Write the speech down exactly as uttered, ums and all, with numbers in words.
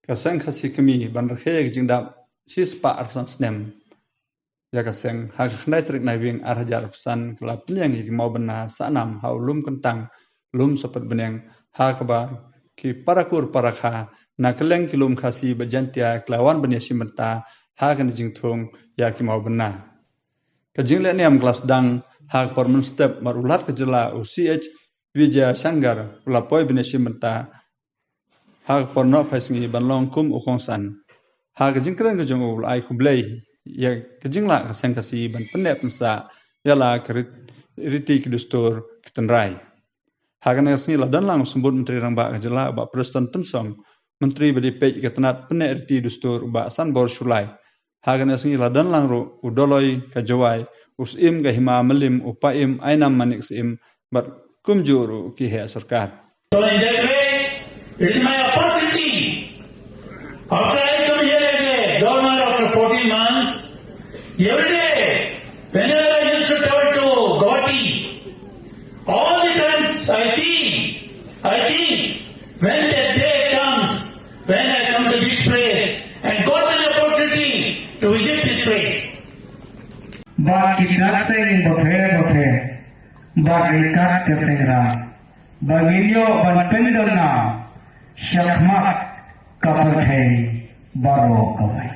ka seng Khasi Kmie ban rakhe ïa ka jingdap shispah arphew san snem ïa ka seng, ha ka khyndai tarik Naiwieng ar hajar arphew san ka la pynïeng ïa ki mawbynna sahnam ha u lum kyntang, lum Sohpetbneng, ha kaba ki parakur parakha na kylleng ki lum Khasi bad Jaiñtia ki la wan ban ïashim bynta ha kane ka jingthung ïa ki mawbynna. Ka jingleh niam ka la sdang ha ka por mynstep bad u Lat ka jylla u C H Vijayashankar u la poi ban ïashim bynta ha ka por nohphai sngi ban long kum u kongsan. Ha ka jingkren ka jong u, u la ai khublei ïa ka jinglah ka seng Khasi ban pynneh pynsah ïa la ka rit-, riti ki dustur ki tynrai. Ha kane ka sngi la don lang u Symbud Myntri Rangbah ka jylla u Bah Prestone Tynsong, Myntri ba dei peit ka tnat pynneh riti dustur u Bah Sanbor Shullai. Ha kane ka sngi la don lang ruh u Doloi ka Jowai, u Syiem ka Hima Mylliem, u Paiem Ainam Manik Syiem, bad kumjuh ruh ki heh sorkar. So in that way, it is my opportunity. After I come here as a governor after fourteen months, every day, whenever I used to travel to Guwahati, all the times I think, I think, when that day comes, when I come to this place and got an opportunity to visit this place. Bad ki kat seng bapher bapher, bad ryngkat ka seng ram, ba ngin ïoh ban pyndonkam shakhmat ka pyrthei baroh kawei.